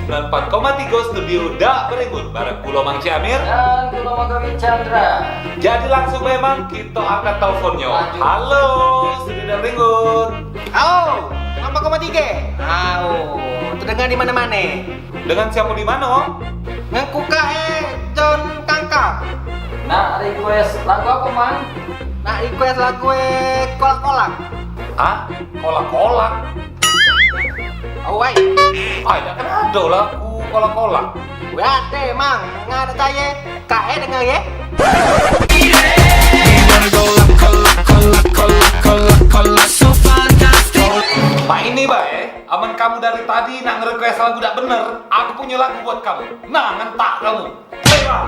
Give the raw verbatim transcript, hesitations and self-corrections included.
Sembilan empat koma tiga Studio Dak Berenggut, bareng kulo Mang Ciamir dan kulo Mang Gawi Chandra. Jadi langsung memang kita angkat teleponnya. Lanjut. Halo, Studio Dak Berenggut. Halo, sembilan empat koma tiga. Au, terdengar di mana-mana. Dengan siapa di mana, Om? Ngengku kae John Kangkang. Nak request lagu apa, Mang? Nak request lagu e kolak-kolak. Ah, kolak-kolak? Awai. Ai, dak kena ado lagu kolak-kolak. Wate, Mang, ngada caye. Kae dengar ye. Mak ini bae, amen kamu dari tadi nak nge-request lagu dak bener, aku punya lagu buat kamu. Nah, ngentak kamu. Play, Bang.